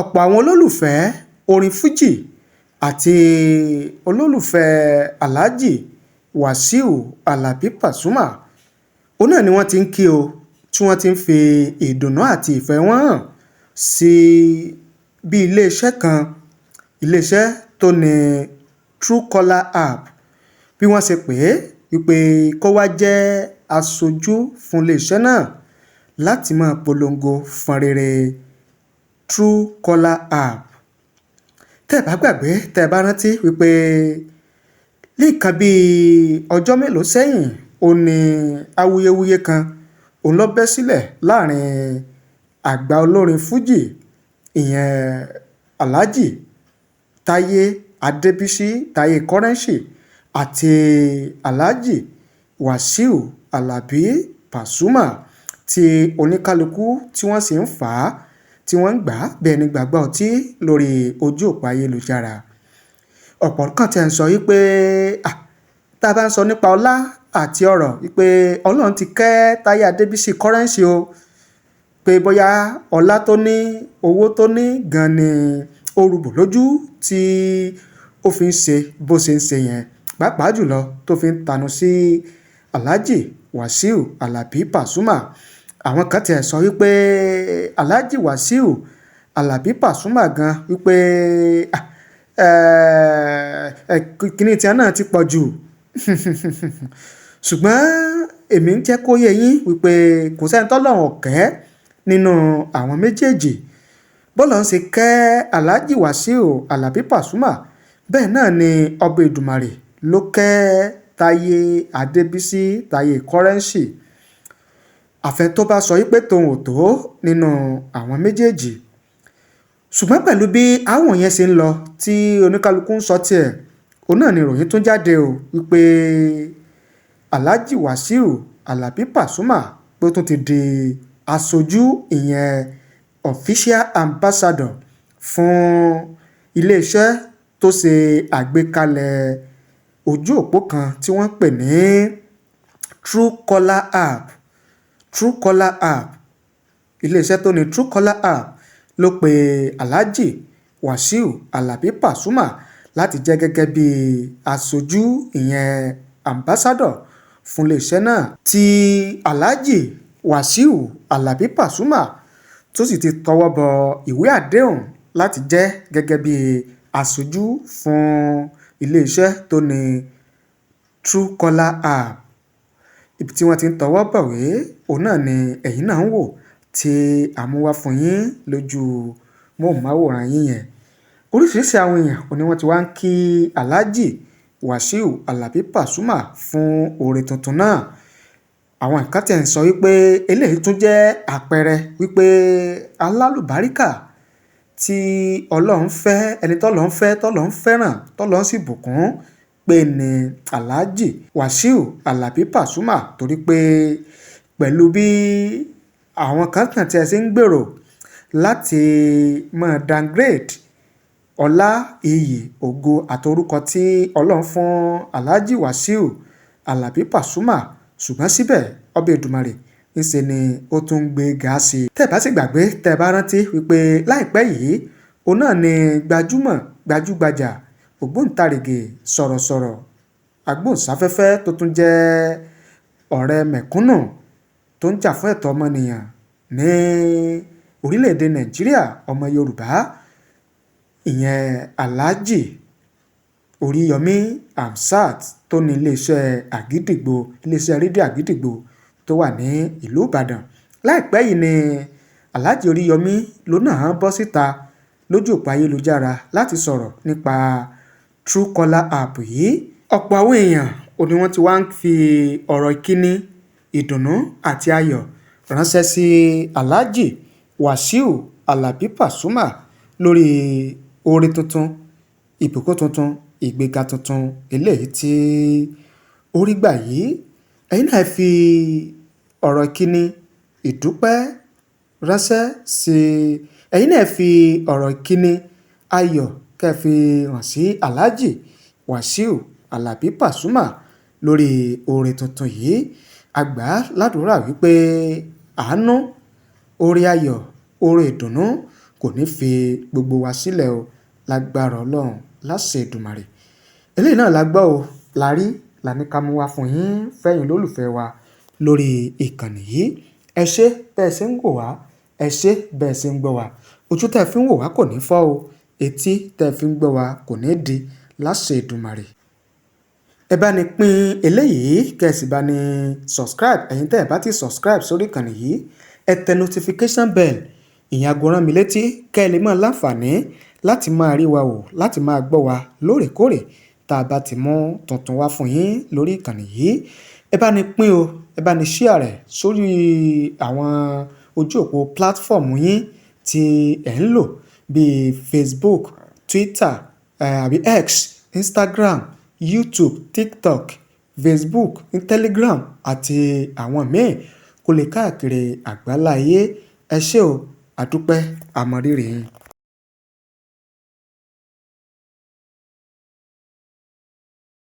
Ọ̀pọ̀ àwọn olólùfẹ́ orin fuji àti olólùfẹ́ Alhaji Wasiu Alabi Pasuma, òun náà ni wọ́n ti ń kí o, tí wọ́n ti ń fi ìdùnnú àti ìfẹ́ wọn hàn sí bí iléeṣẹ́ kan, iléeṣẹ́ tó ní Truecaller app, bí wọ́n ṣe pè é wípé kó wá jẹ́ aṣojú fún iléeṣẹ́ náà láti máa polongo fọn rere Truecaller app. Tẹ́ ẹ bá gbàgbé, tẹ́ ẹ bá rántí wípé ní nǹkan bíi ọjọ́ mélòó sẹ́yìn, ó ní awuyewuye kan òun ló bẹ́ sílẹ̀ láàrin àgbà olórin fuji, ìyẹn Alhaji Taye Adébísí Taye Currency àti Alhaji Wasiu Alabi Pasuma, tí oníkálukú tí wọ́n sì ń fà á tí wọ́n ń gbà á bẹ́ẹ̀ ni gbàgbọ́ ọtí lórí ojú òpó ayélujára. Ọ̀pọ̀ kan tí ẹ̀ ń sọ wípé tá a bá ń sọ nípa ọlá àti ọrọ̀, wípé Ọlọ́run ti kẹ́ Táyé Adébísí Currency o, pé bóyá ọlá tó ní, owó tó ní gan ni ó rúbò lójú tí ó fi ń ṣe bó ṣe ń ṣe yẹn, pàápàá jùlọ tó fi ń tanu sí Alhaji Wasiu Alabi Pasuma. Àwọn kan tiẹ̀ sọ wípé Alhaji Wasiu Alabi Pasuma gan wípé kíní tí wọn náà ti pọ̀ jù. Ṣùgbọ́n èmi ń jẹ́ kó yé yín wípé kò sẹ́ni tọ́lọ́run ò kẹ́ nínú àwọn méjèèjì. Bọ́lá ń ṣe kẹ́ Alhaji Wasiu Alabi Pasuma, bẹ́ẹ̀ náà ni ọba Èdùmàrè ló kẹ́ Táyé Adébísí Táyé Currency. Àfẹ́ tó bá sọ wípé tòun ò tó nínú àwọn méjèèjì. Ṣùgbọ́n pẹ̀lú bí àwọn yẹn ṣe ń lọ tí oníkálukú ń sọ tiẹ̀, òun náà ni ìròyìn tún jáde o wípé Alhaji Wasiu Alabi Pasuma pé ó tún ti di aṣojú, ìyẹn official ambassador fún iléeṣẹ́ tó ṣe àgbékalẹ̀ ojú òpó kan tí wọ́n ń pè ní Truecaller app. Truecaller app, iléeṣẹ́ tó ní Truecaller app ló pe Alhaji Wasiu Alabi Pasuma láti jẹ́ gẹ́gẹ́ bí aṣojú, ìyẹn ambassador fún iléeṣẹ́ náà, tí Alhaji Wasiu Alabi Pasuma tó sì ti tọwọ́ bọ ìwé àdéhùn láti jẹ́ gẹ́gẹ́ bí aṣojú fún iléeṣẹ́ tó ní Truecaller app. Ibi tí wọ́n ti ń tọwọ́ bọ̀wé, òun náà ni ẹ̀yin náà ń wò tí a mú wá fún yín lójú móhùnmáwòrán yín yẹn. Oríṣiríṣi àwọn èèyàn òní wọ́n ti wá ń kí Alhaji Wasiu Alabi Pasuma fún oore tuntun náà. Àwọn nǹkan tí ẹ̀ ń sọ wípé eléyìí tún jẹ́ àpẹẹrẹ wípé alálùbáríkà tí Ọlọ́run fẹ́, ẹni tọ́lọ́run fẹ́, tọ́lọ́run fẹ́ràn, tọ́lọ́run sì bùkún pé ní Alhaji Wasiu Alabi Pasuma, torí pé pẹ̀lú bí àwọn kan kàn tí ẹ ṣe ń gbèrò láti máa downgrade ọlá, iyì, ògo àtorúkọ tí Ọlọ́run fún Alhaji Wasiu Alabi Pasuma, ṣùgbọ́n síbẹ̀ ọbẹ̀ Èdùmàrè ńṣe ni ó tún ń gbé ga sí i. Tẹ́ ẹ bá sì gbàgbé, tẹ́ ẹ bá rántí wípé láìpẹ́ yìí, òun náà ni gbajúmọ̀ gbajúgbajà ògbóǹtarìgì sọ̀rọ̀sọ̀rọ̀ agbóhùnsáfẹ́fẹ́ tó tún jẹ́ ọ̀rẹ́ mẹ̀kúnnù tó ń jà fún ẹ̀tọ́ ọmọnìyàn ní orílẹ̀-èdè Nàìjíríà, ọmọ Yorùbá, ìyẹn Alhaji Oríyọmí Hamzat tó ní iléeṣẹ́ Àgídìgbo, iléeṣẹ́ rédíò Àgídìgbo tó wà ní ìlú Ìbàdàn. Láìpẹ́ yìí ni Alhaji Oríyọmí ló náà bọ́ síta lójú òpó ayélujára láti sọ̀rọ̀ nípa Truecaller app yìí. Ọ̀pọ̀ àwọn èèyàn òní wọ́n ti wá ń fi ọ̀rọ̀ ìkíni, ìdùnnú àti ayọ̀ ránṣẹ́ sí Alhaji Wasiu Alabi Pasuma lórí oore tuntun, ìbùkún tuntun, ìgbéga tuntun eléyìí tí ó rí gbà yìí. Ẹ̀yin náà fi ọ̀rọ̀ ìkíni, ìdúpẹ́ ránṣẹ́ sí, ẹ̀yin náà fi ọ̀rọ̀ ìkíni ayọ̀ kẹ́ fi hàn sí Alhaji Wasiu Alabi Pasuma lórí oore tuntun yìí. A gbà á ládùrá wípé àánú, oore ayọ̀, oore ìdùnnú Kò ní fi gbogbo wa sílẹ̀ o, lágbára Ọlọ́run, láṣẹ Èdùmàrè. Eléyìí náà la gbọ́ o, la rí, la ní ká mú wá fún yín, fẹ́yin lólùfẹ́ wa lórí ìkànnì yìí. Ẹ ṣé bẹ́ẹ̀ ṣe ń wò wá, ẹ ṣé bẹ́ẹ̀ ṣe ń gbọ́ wá. Ojú tẹ́ ẹ fi ń wò wá kò ní fọ́ o, etí tẹ́ ẹ fi ń gbọ́ wá kò ní di, láṣẹ Èdùmàrè. Ẹ bá ní pín eléyìí, kẹ́ ẹ sì bá ní subscribe. Ẹ̀yin tẹ́ ẹ bá ti subscribe sórí ìkànnì yìí, ẹ tẹ notification bell, ìyẹn aago rán mi létí, kẹ́ ẹ lè máa láǹfààní láti máa rí wa wò, láti máa gbọ́ wa lóòrèkóòrè tá a bá ti mú tuntun wá fún yín lórí ìkànnì yìí. Ẹ bá ní pín o, ẹ bá ní share rẹ̀ sórí àwọn ojú òpó platform yín tí ẹ̀ ń lò bíi Facebook, Twitter àbí X, Instagram, YouTube, TikTok, Facebook, Telegram àti àwọn míì, kó lè káàkiri àgbáláyé. Ẹ ṣé o, àdúpẹ́, àmọ̀rírì yín.